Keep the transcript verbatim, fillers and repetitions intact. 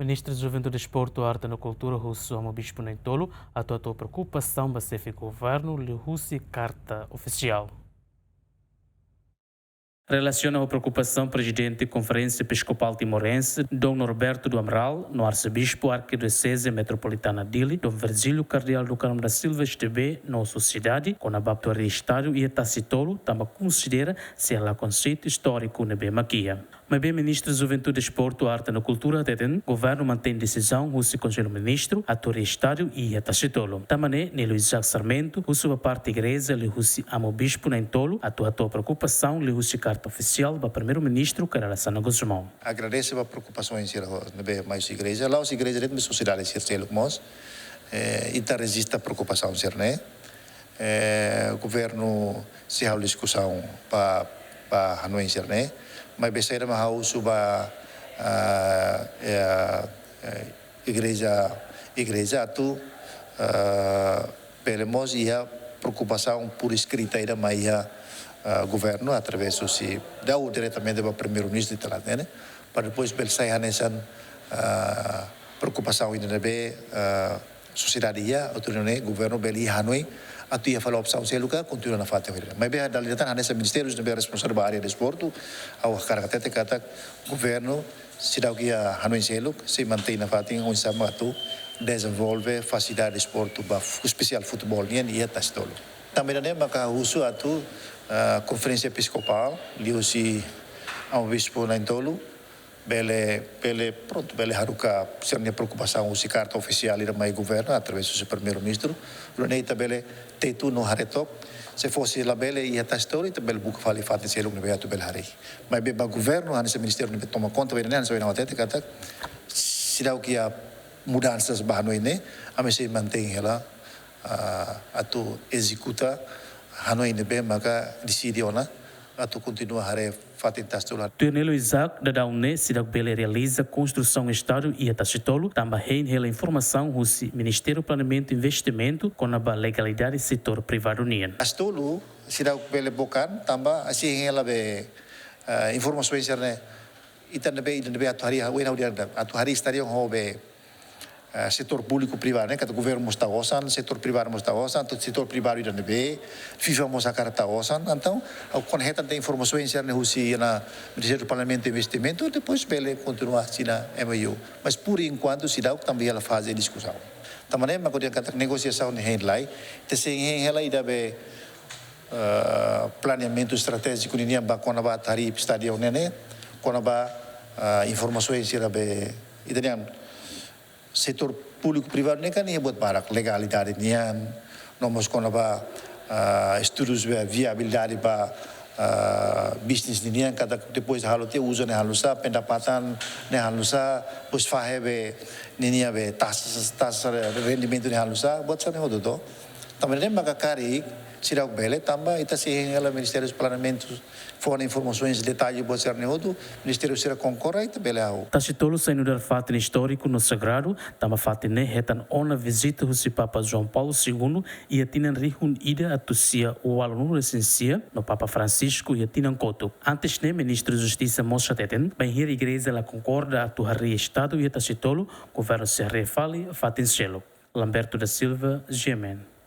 Ministru Juventude, Desportu, Arte no Kultura husu Amu Bispu na'in-tolu atu hato'o preokupasaun ba xefe governu liuhusi karta ofisiál. Relasiona ho preokupasaun Prezidente Konferénsia Episkopál Timorense, Dom Norberto do Amaral, no Arsebispu Arkidioseze Metropolitana Dili, Dom Virgílio Kardeál do Carmo da Silva, S D B, no sosiedade, kona-ba atu harii estádiu iha Tasitolu, tanba konsidera sei hala'o konseitu istóriku ne'ebé mak iha. Maibé Ministru Juventude, Desportu, Arte no Kultura hateten, governu mantein desizaun husi Konsellu Ministru atu harii estádiu iha Tasitolu. Tanba ne'e, Nelo Isaac Sarmento husu ba parte igreja liuhusi Amu Bispu na'in-tolu atu hato'o preokupasaun liuhusi karta ofisiál ba Primeiru-Ministru Kay Rala Xanana Gusmão. Agradese ba preokupasaun sira ne'ebé mai husi igreja, la'ós igreja de'it, maibé sosiedade sira seluk mós, eh, ita rejista preokupasaun sira-ne'e. Eh, governu sei halo diskusaun ba, ba hanoin sira-ne'e. Maibé saida mak ha'u husu ba, ah, eh, eh, igreja, igreja atu, ah, bele mós iha preokupasaun por escrita ida mai iha, ah, governu através husi daudaun diretamente ba Primeiru-Ministru ita la hatene, para depois bele sai hanesan, ah, preokupasaun ida ne'ebé, ah, sosiedade iha, atu nune'e governu bele iha hanoin atu iha fali opsaun seluk ka kontinua nafatin ho ida-ne'e. Maibé dala ida tan hanesan ministériu ne'ebé responsavel ba área desportu, ha'u hakarak hatete katak governu seidauk iha hanoin seluk, sei mantein nafatin oinsá mak atu dezenvolve fasilidade desportu ba fu-, espesiál futeból nian iha Tasitolu. Tanba ida-ne'e maka husu atu, ah, Konferénsia Episkopál liuhusi Amu Bispu na'in-tolu, bele, bele, prontu, bele haruka sira-nia preokupasaun husi karta ofisiál ida mai governu através husi Primeiru-Ministru. Nune'e ita bele tetu no haree took. Se fosi labele iha Tasitolu, ita bele buka fali fatin seluk ne'ebé atu bele harii. Maibé ba governu, hanesan ministériu ne'ebé toma konta ba ida-ne'e, hanesan ohin ha'u hatete katak seidauk iha mudansa ba hanoin ne'e, ami sei mantein hela, ah, atu ezekuta hanoin ne'ebé maka deside ona atu kontinua haree fatin Tasitolu. Tuir Nelo Isaac, daudaun ne'e seidauk bele realiza konstrusaun estádiu iha Tasitolu, tanba hein hela informasaun husi Ministériu Planeamentu Investimentu kona-ba legalidade setór privadu nian. Tasitolu seidauk bele book an, tanba sei hein hela be, eh, informasaun sira-ne'e, ita ne'ebé, ita ne'ebé atu harii, ohin ha'u dehan atu harii estádiu ho be, eh, setór públiku privadu, ne'e katak governu mós tau osan, setór privadu mós tau osan, atu setór privadu ida ne'ebé, FIFA mós hakarak tau osan. Entaun, ha'u kuandu hetan de'it informasaun sira-ne'e husi Ministériu Planeamentu Investimentu, depois bele kontinua asina M O U. Mas por enquanto seidauk, tanba iha faze diskusaun. Tanba ne'e mak ha'u dehan katak negosiasaun ne'e hein lai, ita sei hein hela ida be, eh, planeamentu estratéjiku ninian ba kona-ba atu harii estádiu ne'e, kona-ba, eh, informasaun sira be, ita dehan setór públiku privadu ne'e kan iha buat barak, legalidade nian, no mós kona-ba, ah, estudus be viabilidade ba, ah, bisnis ninian, katak depois halo tiha uza ne'e halo sá, pendapatan ne'e halo sá, depois fahe be ninia be taxa, taxa rendimentu ne'e halo sá, buat sira-ne'e hotu to. Tanba ne'e maka karik seidauk bele, tanba ita sei hein hela Ministériu Planeamentu fó ona informasaun detalle buat sira-ne'e hotu, ministériu sira konkorda ita bele halo. Tasitolu sai nu'udar fatin istóriku no sagradu, tanba fatin ne'e hetan ona vizita husi Papa João Paulo Segundo iha tinan rihun ida atus sia ualunulu-resin-sia, no Papa Francisco iha tinan kotuk. Antes ne'e, Ministru Justisa mós hateten, bainhira igreja la konkorda atu harii estádiu iha Tasitolu, governu sei harii fali fatin seluk. Lamberto da Silva, G M N.